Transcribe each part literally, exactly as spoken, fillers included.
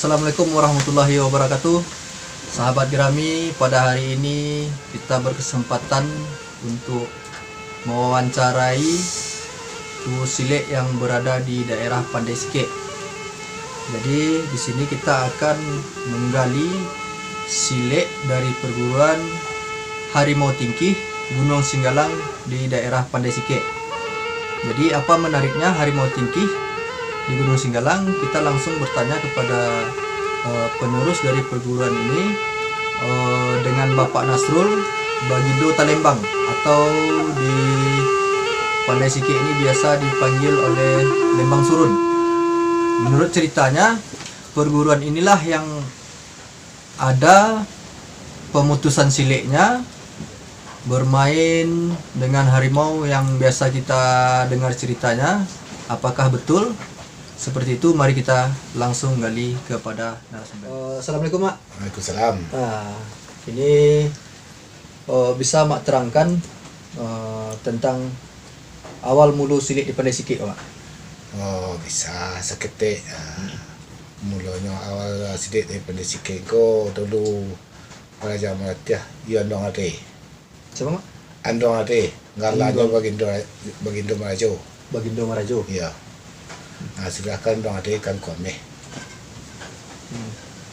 Assalamualaikum warahmatullahi wabarakatuh. Sahabat Gerami, pada hari ini kita berkesempatan untuk mewawancarai tuo silek yang berada di daerah Pandai Sikek. Jadi, di sini kita akan menggali silek dari perguruan Harimau Tingkih, Gunung Singgalang, di daerah Pandai Sikek. Jadi, apa menariknya Harimau Tingkih di Gunung Singgalang? Kita langsung bertanya kepada, eh, penerus dari perguruan ini, eh, dengan Bapak Nasrul, Bagindo Talembang, atau di Pandai Sikek ini biasa dipanggil oleh Lembang Surun. Menurut ceritanya, perguruan inilah yang ada pemutusan sileknya, bermain dengan harimau yang biasa kita dengar ceritanya. Apakah betul seperti itu? Mari kita langsung gali kepada narasumber. Eh, Assalamualaikum, Mak. Waalaikumsalam. Ah, ini, eh, bisa Mak terangkan, eh, tentang awal mulo silek di Pandai Sikek, Mak? Oh, bisa saketek. Ah, mulonyo awal silek di Pandai Sikek ko dulu baraja maratiah, iyo Anduang Ade. Siapa, Mak? Anduang Ade, galanyo Anduang. Bagindo, Bagindo Marajo. Bagindo Marajo. Iyo. Nah, sudah kan Anduang Ade kan Angku Ameh. Hmm.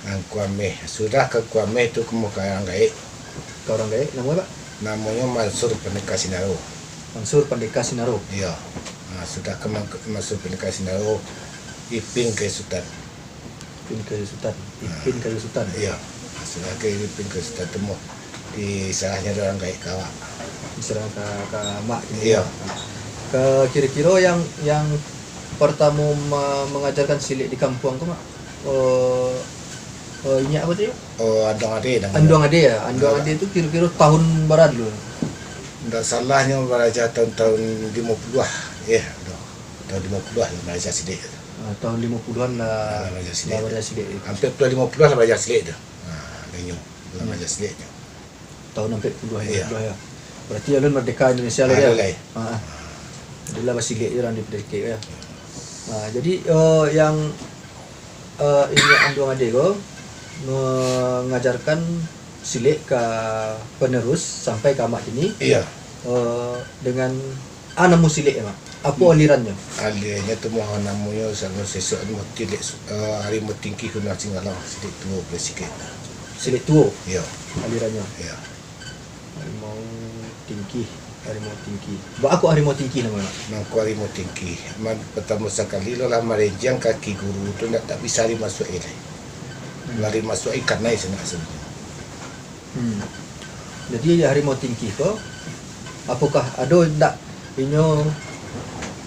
Angku Ameh. Sudah ka Angku Ameh tu ka urang gaek. Ka urang gaek, namonyo, Pak? Namonyo Mansur Pandeka Sinaro. Mansur Pandeka Sinaro. Iyo. Nah, sudah ka Mang-, Mansur Pandeka Sinaro, Ipin Kayu Sutan. Ipin Kayu Sutan. Ipin Kayu Sutan. Iyo. Nah, sudah ka Ipin Kayu Sutan tu mo disarahnyo dek urang gaek ka awak. Disarah ka, ka Mak gitu. Iyo. Ka kiro-kiro yang, yang pertamo ma-, mangajarkan silek di kampuang ko, Mak? Oh, oh, inyo apo tu? Oh, Anduang Ade namonyo. Anduang Ade, ya? Anduang Ah. Ade tu kiro-kiro tahun bara dulu? Ndak salahnyo baraja tahun-tahun limo puluah, eh, tahun limo puluah lah baraja silek tu. Ah, tahun limo puluahan lah. Lah baraja silek. Lah baraja silek. Ampek puluah limo puluah lah baraja silek tu. Ah, lah inyo, lah Hmm. baraja sileknyo. Tahun ampek puluah, Iyo. limo puluah, ya. Berarti alun merdeka Indonesia lah, Ah, ya? Lah. Ah. Jadi lah basilek je urang di Pandai Sikek, ya. Ah, jadi, eh, yang, eh, inyo Anduang Ade ko mangajarkan silek ka penerus sampai ka Amak kini, Iyo. eh, dengan, ah, namo silek, Mak? Apo Hmm. alirannyo? Alirannyo tu mah namonyo samo sesuatu mah silek su-, eh, Harimau Tingkih Gunung Singgalang, silek tuo Pandai Sikek. Silek tuo? Iyo. Alirannyo? Iyo. Harimau Tingkih, Harimau Tingkih. Baa kok Harimau Tingkih namonyo, Mak? Mangko Harimau Tingkih. Man, pertamo sakali lo lah marenjang kaki guru tu, ndak, tak bisa lari masuak lai. Hmm. Lari masuak ikan lai sanak sebenarnyo. Hmm. Jadi, Harimau Tingkih ko, apokah ado indak inyo,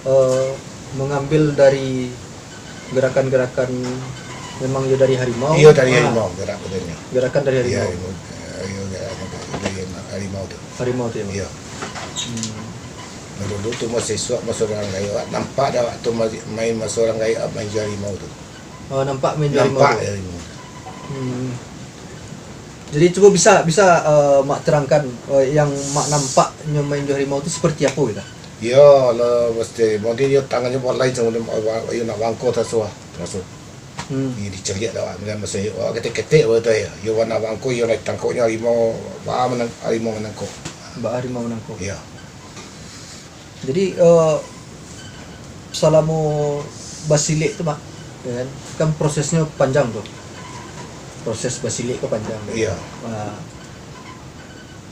eh, mangambil dari gerakan-gerakan memang iyo dari harimau? Iyo, dari Ah. harimau, gerak badannya. Gerakan dari Iyo, harimau. harimau. Iyo, gerak dari harimau tu. Harimau tu, ya, Mak? Iyo. Hmm. Dulu tu masih suak masa urang gaek, nampak dah waktu ma-, main masa urang gaek, main jo harimau tu. Oh, nampak main jo harimau Nampak tu? jo harimau tu. Hmm. Jadi, cubo bisa, bisa, eh, Mak terangkan, eh, yang Mak nampak nyo main jo harimau tu seperti apo gitu? Iyo, lah, mesti. Mungkin iyo tangannyo buat lain samo, iyo nak bangko tasuah, tasuah. Hmm. Iyo dicaliak dah, awak bilang masa iyo, awak ketek-ketek baru tu yo. Iyo warna bangko, iyo nak tangkoknyo harimau, baa manang-, harimau manangkok. Baa harimau manangkok. Iyo. Jadi, eh, salamo basilek tu, Mak, ya kan, kan prosesnyo panjang tu. Proses basilek ko panjang tu. Iyo. Ah,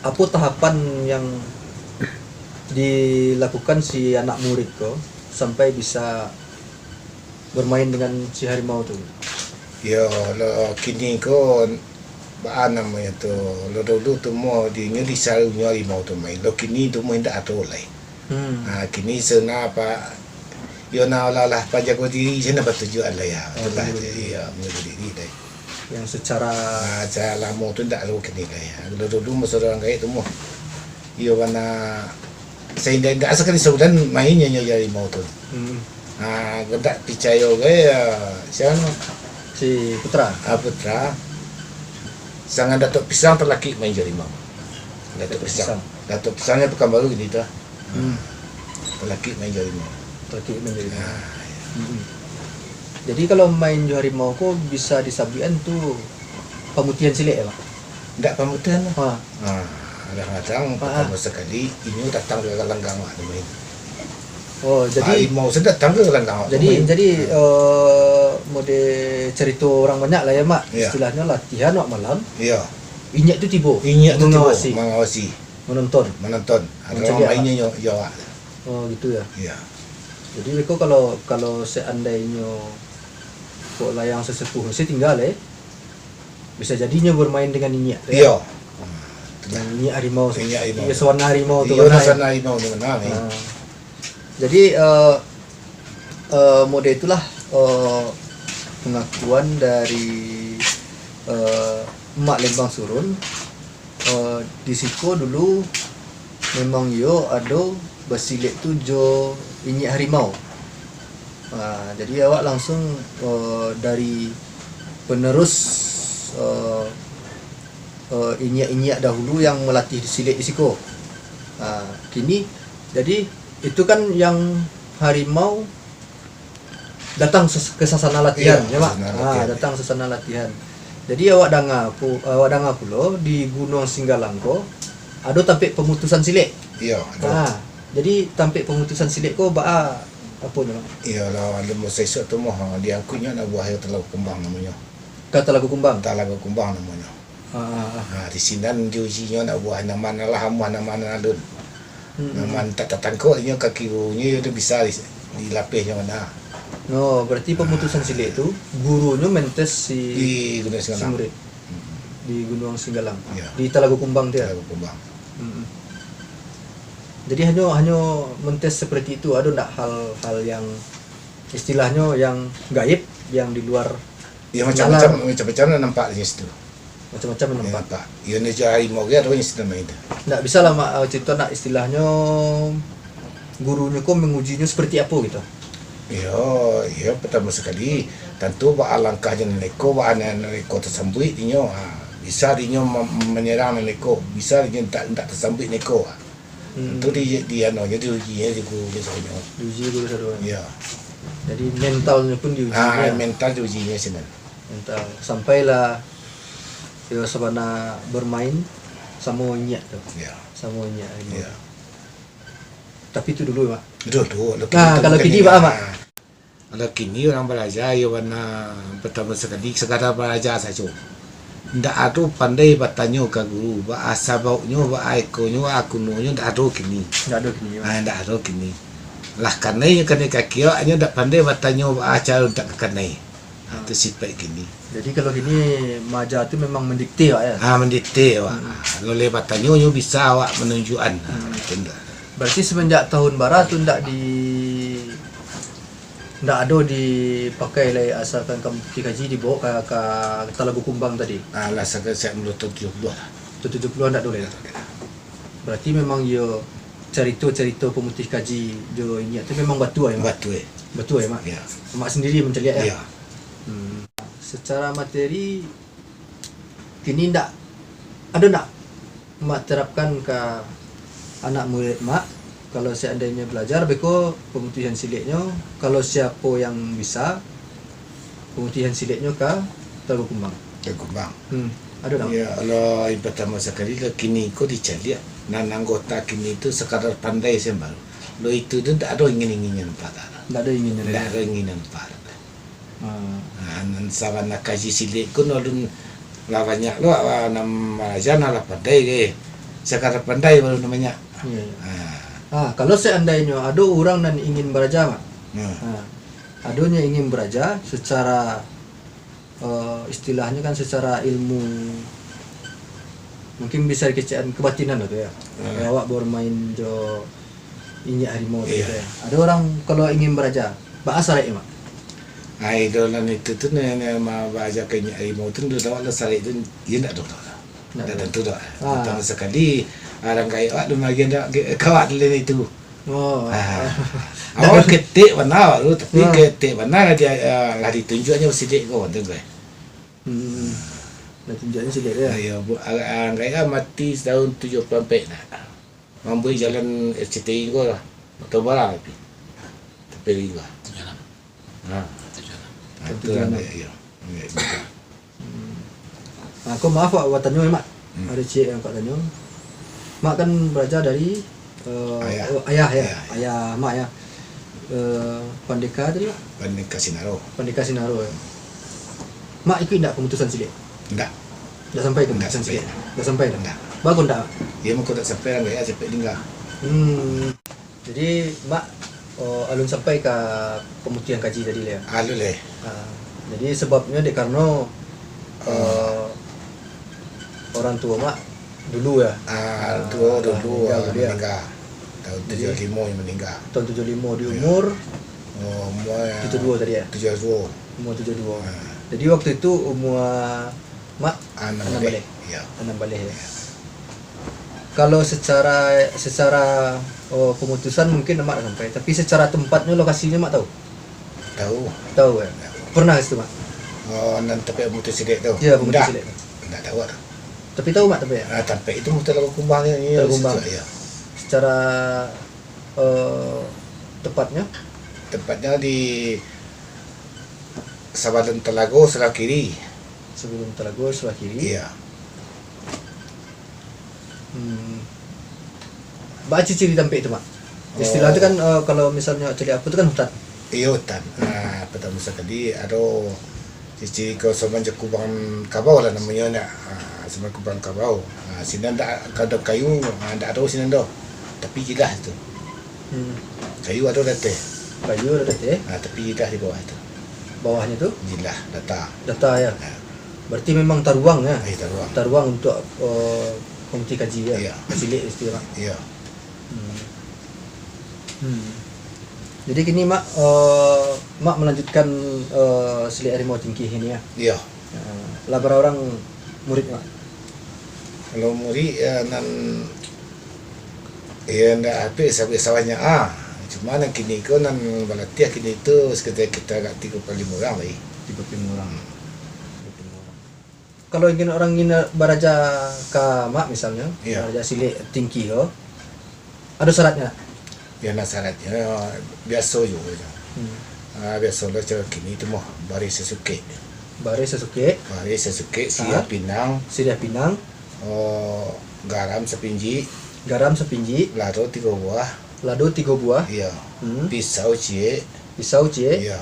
apo tahapan yang dilakukan si anak murid ko sampai bisa bermain dengan si harimau tu? Yo, lo kini ko, baa namonyo tu, lo dulu tu mo di, nyo disarunyo harimau tu main. Lo kini tu mo indak ado lai. Hmm. Ha, kini sona pa, yo na olah-olah pajago diri, sona batujuan lah ya. Oh, Itulah pajago diri. Iyo, menjago diri lai. Yang secara Ha, cara lamo tu indak ado kini lai. Lo dulu masa urang gaek tu mo. Iyo bana Saindak-indak sakali sabulan main nyo, nyo jo harimau tu. Hmm. Ha, kok ndak picayo gai, ya, sia namo? Si Putra. Ha, Putra. Sangan Datuak Pisang talakik main jo harimau. Datuak Datuak Pisang. Pisang. Datuak Pisang nyo Pekanbaru kini tu. Hmm. Talakik main jo harimau. Talakik main jo harimau. Ha, ya. Hmm. Jadi kalau main jo harimau ko bisa disabuikan tu pamutihan silek, Mak? Ndak pamutihan lah. Ha. Ha, kadang-kadang Ah, ah. Partamo sakali inyo datang ka galanggang awak tu main. Oh, jadi Harimau se datang ka galanggang awak tu jadi main. jadi eh, mode carito urang banyak lah ya, Mak. Ya. Istilahnyo latihan wak malam, Iyo. Inyiak tu tibo. Inyiak tu tibo Mangawasi. Mangawasi, Menonton. Menonton. Ada Mencaliak urang awak. mainnyo nyo yo awak. Oh, gitu ya. Ya. Jadi beko kalau kalau seandainyo kok lah yang sesepuh se tinggal eh. Bisa jadi nyo bermain dengan inyiak tu. Iyo. Yang inyiak harimau. Inyiak harimau. Iya, sawarna harimau tu. Iyo Kan, lah eh. Sawarna harimau tu benar ni. Nah, jadi eh eh, mode itulah eh, pengakuan dari eh, Mak Lembang Surun. Eh, di siko dulu memang iyo ado basilek tu jo inyiak harimau. Ah, jadi awak langsung eh, dari penerus eh, eh, inyiak-inyiak dahulu yang melatih silek di siko. Ah, kini jadi itu kan yang harimau datang ses- ke sasana latihan, Iya, ya, Mak? sasana Ah, latihan. Datang sasana latihan. Jadi awak danga pu- awak danga pulo di Gunuang Singgalang ko ado tampek pemutusan silek. Iyo, ado. Ah, jadi tampek pemutusan silek ko baa apo nyo, Mak? Iyo lah, alun basaisuak tu mah ha, diangkuiknyo nak buah air Talago Kumbang namonyo. Ka Talago Kumbang. Talago Kumbang namonyo. Ah, ah, ah. Ha, di sinan diujinyo nak buah naman lah amuah naman alun. Hmm, Naman tak tatangkok inyo kaki gurunyo iyo tu bisa di, dilapehnyo mana. No, berarti pemutusan silek tu gurunyo mentes si Di Gunuang si Singgalang. Murid di Gunuang Singgalang. Ya. Di Talago Kumbang tu ya. Talago Kumbang. Mm-mm. Jadi hanyo hanyo mentes seperti itu, ado ndak hal-hal yang istilahnyo yang gaib yang di luar Ya Nalar. Macam-macam macam-macam lah nampak di situ. Macam-macam Ya, nampak. nampak. Ya ni jo harimau ge ado yang situ main tu. Ndak bisa lah, Mak, eh, cerita nak istilahnyo gurunyo ko mengujinyo seperti apo gitu. Iyo, iyo partamo sakali tantu baa langkah jo nan iko, baa nan iko tasambuik dinyo. Ha, bisa dinyo ma- manyerang nan iko, bisa dinyo tak tak tasambuik nan iko. Ha. Hmm. Tantu di di anu nyo diuji nyo di guru nyo sabanyo. Diuji guru sado. Iyo. Jadi mentalnyo pun diuji. Ah, Ya. Mental diuji nyo sinan. Mental sampailah yo sabana bermain samo inyiak tu. Iyo. Samo inyiak. Iyo. Tapi tu dulu, Mak. Duh, duh, Nah, kalau kini baa, Mak? Kalau kini urang balajar, iyo bana partamo sakali sakadar balajar sajo. Ndak ado pandai batanyo ka guru, baa sababnyo, baa ekonyo, baa kunonyo, ndak ado kini. Ndak ado kini, Mak. Ha, ndak ado kini. Lah kanai nyo kanai kaki awak, nyo ndak pandai batanyo baa caro ndak ka kanai. Ha, tu sipaik kini. Jadi kalau kini maaja tu memang mendikte, Mak, ya. Ha, mendikte awak. Ha, kalau lai batanyo nyo bisa awak manunjuakan. Ha, Hmm. itu ndak. Berarti semenjak tahun bara tu ndak di ndak ado dipakai lai asalkan ka Bukik Kaji dibawa ka, ka Talago Kumbang tadi. Ha, lah sakai sejak mula tahun tujuh puluh lah. Tahun tujuh puluh ndak ado lai. Berarti memang yo carito-carito pamutih kaji jo inyiak tu memang batua ya, Mak? Batua. Batua ya, Mak? Ya. Mak sendiri mancaliak ya? Ya. Hmm. Secara materi kini ndak ado ndak Mak terapkan ka anak murid Mak, kalau seandainyo belajar beko pamutihan sileknyo, kalau siapo yang bisa pamutihan sileknyo ka Talago Kumbang. Talago Kumbang. Hmm. Ado ndak? Ya, kalau yang pertama sekali lah kini ko dicaliak. Nan anggota kini tu sekadar pandai saja baru. Lo itu tu ndak ado ingin-ingin nampak tak. Ndak ado ingin Ndak ado ingin nampak. Hmm. Ha, nan sabana kaji silek ko alun lah banyak lo, ah, nan maraja nan lah pandai ke. Sekadar pandai baru nan banyak. Iya, iya. Ha. Ah, kalau seandainyo ado urang nan ingin baraja, Mak. Nah. Ha. Adonyo ingin baraja secara eh, istilahnyo kan secara ilmu, mungkin bisa dikecekan kebatinan lah tu ya. Hmm. Kayak awak baru main jo inyiak harimau tu Iya. ya. Ada orang kalau ingin baraja, baa saraik, Mak? Ai do nan itu tu ne, ne ma baraja ka inyiak harimau tu, ndak tahu lah saraik tu, iyo ndak tahu lah. Ndak Ndak tahu. tentu dah. Ah. Pertama sekali, orang gaib awak tu magi ndak kawat lain itu. Oh. Ah. Awak ketek bana awak tu, tapi Ah. ketek bana lah dia, ah, lah ditunjuknyo silek ko tu kan. Hmm. Dah tunjuknyo silek ya. Ah, ya, bu- orang gaib mati tahun tujuh puluh empat nah. Mambuek jalan R C T I ko lah. Motor bara tapi. Tapi ringgah. Tujuh enam. Ha. Tujuh enam. Ha, Tahun tujuah anam. Iyo. Hmm. Ah, ko maaf, Mak, batanyo, Mak. Hmm. Ado ciek nan Mak tanyo. Mak kan baraja dari, eh, Ayah. Oh, ayah, ya? Ayah. Ayah Mak, ya. Eh, Pandeka tadi, Mak? Pandeka Sinaro. Pandeka Sinaro, ya. Mak ikut indak pamutusan silek? Indak. Indak sampai ka pamutusan silek? Indak sampai. Indak sampai, dah? Indak. Baa kok indak sampai, lah, ya, capek tingga. Hmm. Jadi, Mak, oh, alun sampai ka pamutihan kaji tadi, lah, ya? Alun, lah. Ah, jadi, sebabnyo dek karano, ah, eh, orang tuo Mak dulu, ya? Ah, orang tuo dulu, maningga, ah, dulu, ya? Maningga. Tahun tujuah limo maningga. Tahun tujuah limo di umur? Oh, umur, tujuah duo tadi, ya? Tujuah duo. Umur tujuah duo. Ah. Jadi, waktu itu umur Mak anam baleh. Anam baleh. Iyo. Anam baleh, ya. Kalau secara, secara, oh, pamutusan mungkin Mak ndak sampai, tapi secara tempatnyo, lokasinyo Mak tahu? Tahu. Tahu, ya? Tahu. Pernah ka situ, Mak? Oh, nan tampek pamutuih silek tu? Iyo, pamutuih silek tu. Indak tahu tu. Tapi tahu Mak tampek, ya? Ah, tampek itu mah Talago Kumbang, iyo, Talago Kumbang. Situ, iyo. Secara, eh, tempatnyo? Tempatnyo di sabalun talago, sabalah kiri. Sabalun talago, sabalah kiri. Iyo. Hmm. Baa ciri-ciri tampek tu, Mak? Istilah tu kan, eh, kalau misalnyo caliak apo tu kan hutan. Iyo, hutan. Nah, partamo sakali ado ciri-ciri ko samanjo kubang kabau lah namonyo nyo. Ah, samanjo kubang kabau. Ah, sinan ndak, kalau kayu, ah, ndak ado sinan doh. Tapi jilah tu. Hmm. Kayu ado di ateh. Kayu ado di ateh. Ah, tapi jilah di bawah tu. Bawahnyo tu? Jilah, data. Data, ya. Ah. Berarti memang taruang, ya? Eh, taruang. Taruang untuak, eh, komiti kaji, ya? Iyo. Silek istilah. Iyo. Hmm. Hmm. Jadi kini, Mak, eh, Mak melanjutkan, eh, silek Harimau Tingkih ini, ya? Iyo. Eh, lah bara urang murid, Mak? Kalau murid, ya, nan, ya, ndak habis, habis sabanyak, ah. Cuma nan kini ko nan balatiah kini tu sekitar kita agak tigo puluah limo urang lai. Tigo puluah limo urang. Hmm. Tigo puluah limo urang. Kalau ingin orang ingin baraja ka Mak misalnyo, iyo, baraja silek Tingkih ko, ado syaratnyo? Yo, ndak syaratnyo, biaso juo. Hmm. Ah, biaso lo caro kini tu mah, bareh sasukek. Bareh sasukek. Bareh sasukek, siriah pinang. Siriah pinang. Oh, garam sapinjik. Garam sapinjik. Lado tigo buah. Lado tigo buah. Iyo. Hmm. Pisau ciek. Pisau ciek. Iyo.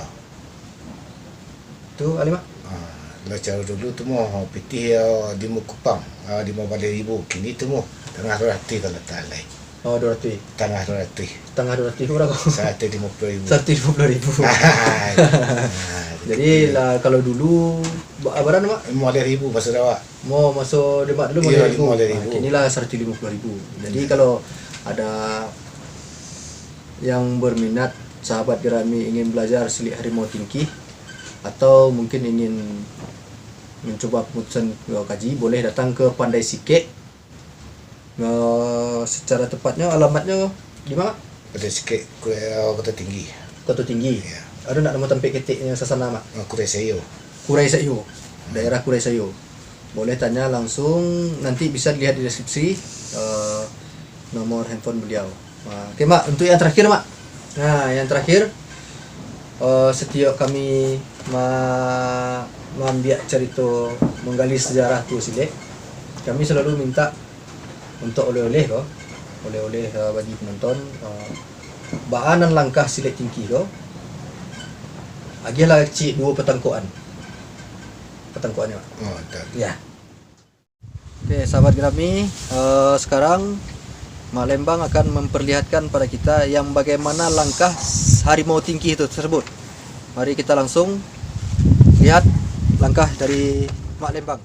Tu, Alimak? Ah, lah caro dulu tu mah, pitih, ah, limo kupang, ah, limo baleh ribu. Kini tu mah, tangah duo ratuih kalau tak lai. Oh, duo ratuih. Tangah duo ratuih. Tangah duo ratuih urang. Saratuih limo puluah ribu. Saratuih limo puluah ribu. Ah, jadi lah, kalau dulu, ba-, bara, Mak? Limo baleh ribu maso awak. Mo, maso Demak dulu, iyo, limo baleh ribu. Limo baleh ribu. Ah, kini lah saratuih limo puluah ribu. Jadi, iyo, kalau ada yang berminat, sahabat Gerami ingin belajar silek Harimau Tingkih, atau mungkin ingin mencoba pamutusan kaji, boleh datang ke Pandai Sikek. Eh, secara tepatnyo, alamatnyo di ma? Pandai Sikek, Ku-, eh, Koto Tinggi. Koto Tinggi. Iyo. Ado ndak namo tampek keteknyo sasana, Mak? Eh, Kurai Sayo. Kurai Sayo. Hmm. Daerah Kurai Sayo. Boleh tanya langsung, nanti bisa dilihat di deskripsi, eh, nomor handphone beliau. Ah, oke, Mak, untuk yang terakhir, Mak. Nah, yang terakhir, eh, setiap kami ma-, maambiak carito manggali sejarah tuo silek, kami selalu minta untuk oleh-oleh ko, oleh-oleh, eh, bagi penonton, eh, baa nan langkah silek Tingkih ko, agiahlah ciek duo patangkokan. Patangkokannyo, Mak. Oh, tak. Ya. Oke, sahabat Gerami, eh, sekarang Mak Lembang akan memperlihatkan pada kita yang bagaimana langkah Harimau Tingkih itu tersebut. Mari kita langsung lihat langkah dari Mak Lembang.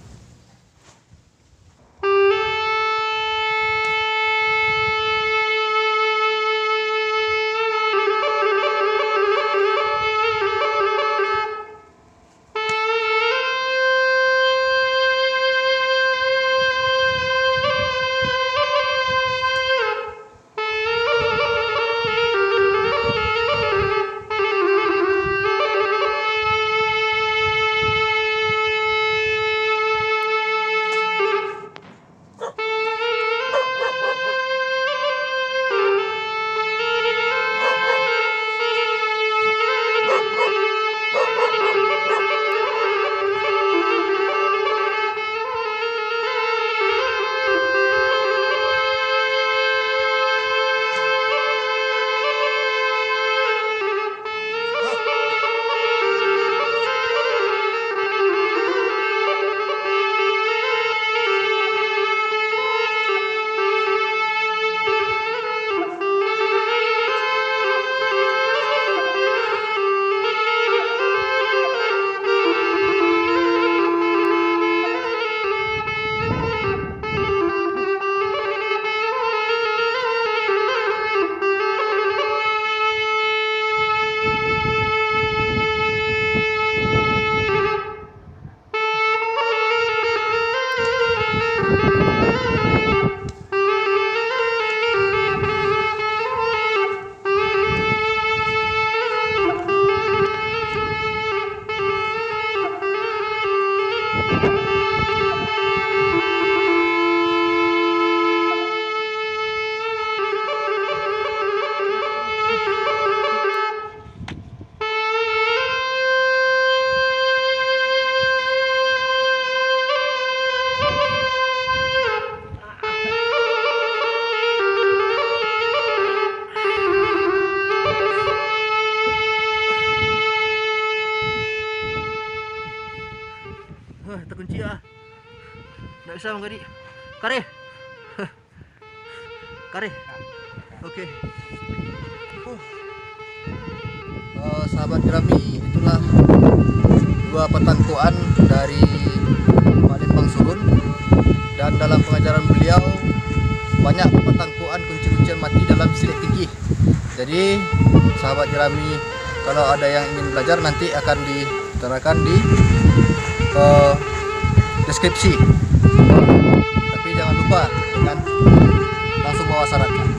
Kunci ah. Ndak bisa manggadik. Kareh. Kareh. Oke. Huh. Eh, sahabat Jerami, itulah dua patangkoan dari Palembang Surun. Dan dalam pengajaran beliau, banyak patangkoan kunci-kuncian mati dalam silek tinggi. Jadi, sahabat Jerami, kalau ada yang ingin belajar, nanti akan diutarakan di, eh, deskripsi. Tapi jangan lupa, ya kan, langsung bawa syarat lah.